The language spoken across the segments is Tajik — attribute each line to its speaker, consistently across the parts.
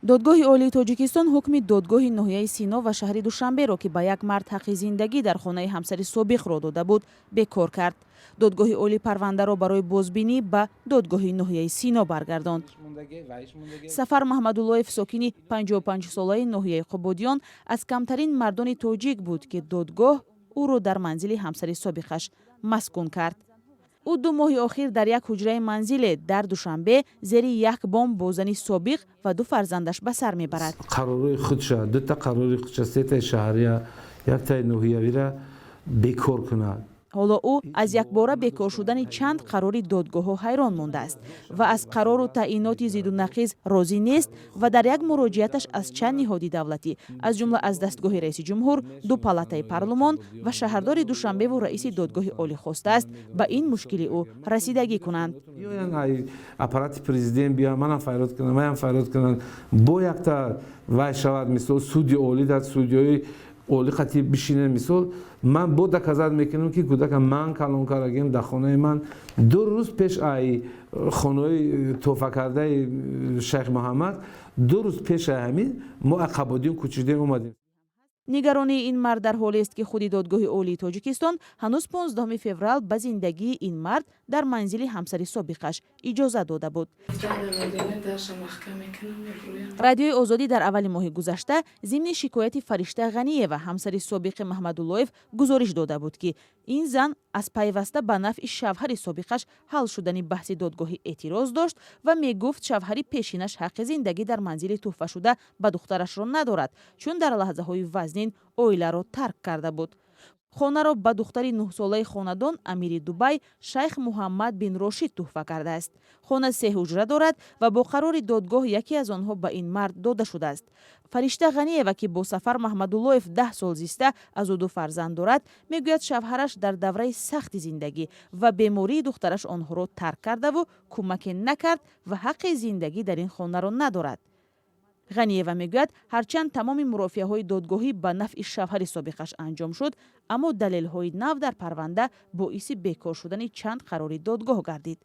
Speaker 1: Додгоҳи Олии Тоҷикистон ҳукми додгоҳи ноҳияи Сино ва шаҳри Душанберо, ки ба як мард ҳаққи зиндагӣ дар хонаи ҳамсари собиқро дода буд, бекор кард. Додгоҳи Олӣ парвандаро барои бозбинӣ ба додгоҳи ноҳияи Сино баргардонд. Сафар Маҳмадуллоев, сокини 55-солаи ноҳияи Қубодиён, аз камтарин мардони тоҷик буд, ки додгоҳ ӯро дар манзили ҳамсари собиқаш маскун кард. Ӯ 2 моҳи охир дар як ҳуҷраи манзиле дар Душанбе зери як бом бо зани собиқ ва ду фарзандаш ба сар мебарад.
Speaker 2: Қарорҳои худша, дута қарори худша, сетаи шаҳрия, яктаи ноҳиявира бекор кунад.
Speaker 1: Ҳоло ӯ аз якбора бекор шудани чанд қарори додгоҳҳо ҳайрон мондааст ва аз қарору таъиноти зиду нақиз розӣ нест ва дар як муроҷиаташ аз чанд ниҳоди давлатӣ, аз ҷумла аз дастгоҳи раиси ҷумҳур, ду палатаи парлумон ва шаҳрдори Душанбеву раиси Додгоҳи Олӣ хостааст, ба ин мушкили ӯ расидагӣ кунанд.
Speaker 2: Аппарати президент биёян, манам фарёд кунам, маям фарёд кунанд, бо якта вай шавад, мисол, суди олӣ, дар судиҳои олӣ қатӣ бишинем. Мисол, ман бо доказать мекунам, ки кӯдака ман калон кардагим дар хонаи ман. 2 рӯз пеш ай хонаҳои тӯҳфа кардаи Шайх Муҳаммад, 2 рӯз пеш ай ҳамин мо Қубодиён кӯчидем, омадем.
Speaker 1: Нигаронии ин мард дар ҳолест, ки худи Додгоҳи Олии Тоҷикистон ҳанӯз 15 феврал ба зиндагии ин мард дар манзили ҳамсари собиқаш иҷозат дода буд. Радиои Озодӣ дар аввали моҳи гузашта зимни шикояти Фаришта Ғаниева, ҳамсари собиқи Маҳмадуллоев, гузориш дода буд, ки ин зан аз пайваста ба нафъи шавҳари собиқаш ҳал шудани баҳси додгоҳӣ эътироз дошт ва мегуфт, шавҳари пешинаш ҳаққи зиндагӣ дар манзили тӯҳфашуда ба духтарашро надорад, чун дар лаҳзаҳои вазнин оиларо тарк карда буд. Хонаро ба духтари 9-солаи хонадон амири Дубай Шайх Муҳаммад бин Рошид тӯҳфа кардааст. Хона се ҳуҷра дорад ва бо қарори додгоҳ яке аз онҳо ба ин мард дода шудааст. Фаришта Ғаниева, ки бо Сафар Маҳмадуллоев 10 сол зиста, аз ӯ ду фарзанд дорад, мегӯяд, шавҳараш дар давраи сахти зиндагӣ ва бемории духтараш онҳоро тарк кардаву кӯмаке накард ва ҳаққи зиндагӣ дар ин хонаро надорад. Ғаниева мегӯяд, ҳарчанд тамоми мурофиаҳои додгоҳӣ ба нафъи шавҳари собиқаш анҷом шуд, аммо далелҳои нав дар парванда боиси бекор шудани чанд қарори додгоҳ гардид.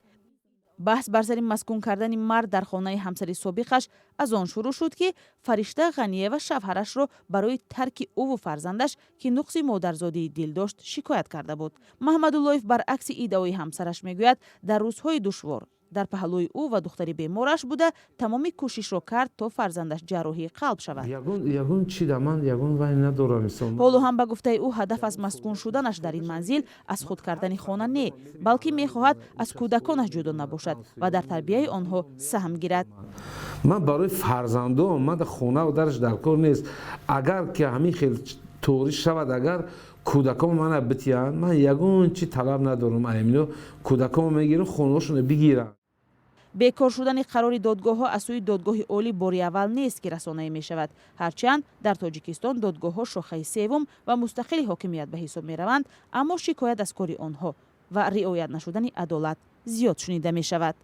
Speaker 1: Баҳс бар сари маскун кардани мард дар хонаи ҳамсари собиқаш аз он шурӯъ шуд, ки Фаришта Ғаниева шавҳарашро барои тарки ӯву фарзандаш, ки нуқси модарзодии дил дошт, шикоят карда буд. Маҳмадуллоев баръакси иддаои ҳамсараш мегӯяд, дар рӯзҳои душвор дар паҳлӯи ӯ ва духтари бемораш буда, тамоми кӯшишро кард, то фарзандаш ҷарроҳии қалб шавад.
Speaker 2: Ягон чи да ман ягон вай надорам, мисол.
Speaker 1: Ҳоло ҳам, ба гуфтаи ӯ, ҳадаф аз маскун шуданаш дар ин манзил аз худ кардани хона не, балки мехоҳад аз кӯдаконаш ҷудо набошад ва дар тарбияи онҳо саҳм гирад.
Speaker 2: Ман барои фарзандом, ман хонаву дараш дар кор нест. Агар ки ҳамин хел тоғрӣ шавад, агар кӯдакон мана битиянд, ман ягон чи талаб надорам. Аймино кӯдакон мегирам, хонаҳошонро бигирам.
Speaker 1: Бекор шудани қарори додгоҳҳо аз сӯи Додгоҳи Олӣ бори аввал нест, ки расонаӣ мешавад. Ҳарчанд дар Тоҷикистон додгоҳҳо шохаи севум ва мустақили ҳокимият ба ҳисоб мераванд, аммо шикоят аз кори онҳо ва риоят нашудани адолат зиёд шунида мешавад.